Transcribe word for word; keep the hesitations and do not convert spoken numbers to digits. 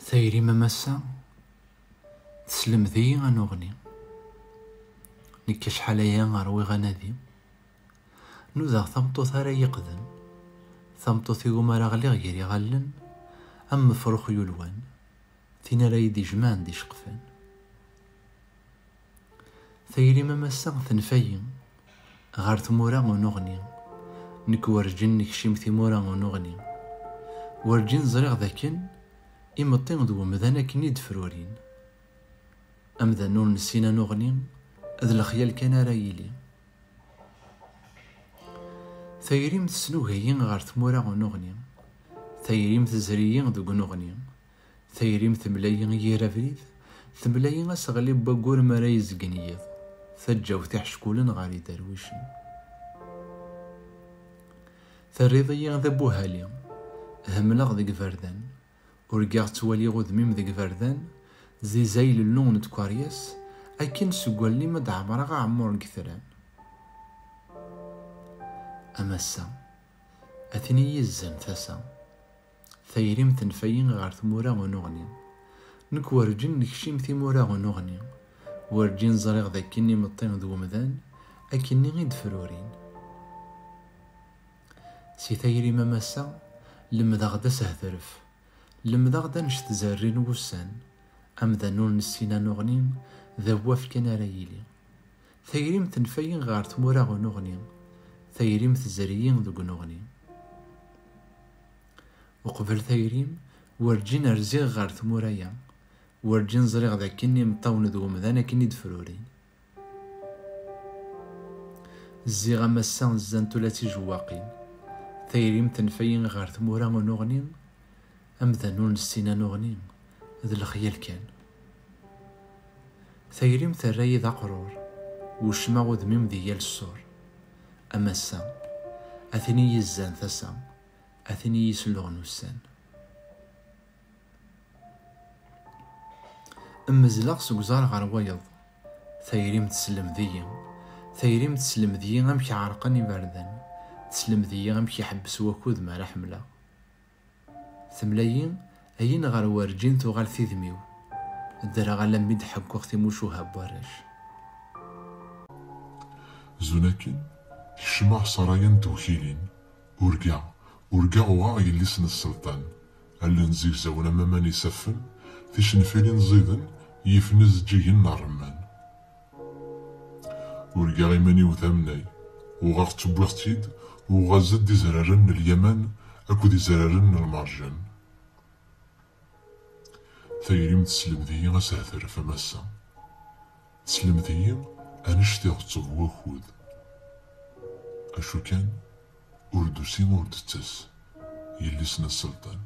Tayri-m a massa teslemed-iyi anuɣni. Nekk acḥal aya rwiɣ anadi. Nudaɣ tameṭṭut ara yi-iqden, tameṭṭut iwumi ara ɣliɣ gar iɣallen, am mefrux yulwan, tin ara yi-d-ijemɛen d iceqfan. Tayri-m a massa tenfa-yi ɣer tmura unuɣni. Nekk werǧin nekcim timura unuɣni. Werǧin ẓriɣ dakken imeṭṭi d wemdan akken i d-frurin. Amdan ur nessin anuɣni, d lexyal kan ara yili. Tayri-m tesnuga-yi ɣer tmura unuɣni. Tayri-m tezri-yi deg unuɣni. Tayri-m temla-yi yir abrid, temla-yi aseɣli n waggur mi ara yezgen yiḍ, taǧǧawt iḥeckulen ɣer iderwicen. Terriḍ-iyi d abuhali, hemleɣ deg iberdan, urgaɣ ttwaliɣ udem-im deg iberdan, zizay lellu n tkeryas, akken seg wallen-im ad d-ɛemreɣ aɛemmur n yetran. A massa, a tin i yi-izzan tasa. Tayri-m tenfa-yi ɣer tmura unuɣni. Nekk werǧin nekcim timura unuɣni. Werǧin ẓriɣ dakken imeṭṭi d wemdan akkenni i d-frurin. Si tayri-m a massa, lemdeɣ-d asehdref. Lemdeɣ-d annect zerrin wussan. Amdan ur nessin anuɣni, d awwaf kan ara yili. Tayri-m tenfa-yi ɣer tmura unuɣni. Tayri-m tezri-yi deg unuɣni. Uqbel tayri-m, werǧin rziɣ ɣer tmura-ya. Werǧin ẓriɣ dakken imeṭṭawen d wemdan akken i d-frurin. Zziɣ am ass-a zzant ula d tijewwaqin. Tayri-m tenfa-yi ɣer tmura unuɣni. Amdan ur nessin anuɣni, d lexyal kan. Tayri-m terra-yi d aqrur, wecmeɣ udem-im di yal ṣṣur. Am ass-a, a tin i yi-izzan tasa, a tin i yi-isluɣen ussan. Mmezleɣ seg uẓar ɣer wayeḍ. Tayri-m teslemd-iyi. Tayri-m teslemd-iyi amek ɛerqen iberdan. Teslemd-iyi amek iḥebbes wakud mi ara ḥemmleɣ. Temla-yi ayen ɣer werǧin tuɣal tidmi-w. Ddreɣ alammi d-ḥekkuɣ timucuha n warrac. Zun akken, kecmeɣ s ṛṛay n tewkilin. Urgaɣ, urgaɣ uɣeɣ yelli-s n sselṭan. Allen zegzawen am aman isaffen, ticenfilin ẓiden, yifen izeǧǧigen n ṛṛemman. Urgaɣ iman-iw d amnay, uɣeɣ-tt wwiɣ-tt-id, uɣeɣ-d izraren n lyaman akked izraren n lmerjan. Tayri-m teslemd-iyi asehdref am ass-a. Teslemd-iyi annect iɣetteb wakud. Acu kan, ur d-tusi ur d-tettas yelli-s n sselṭan.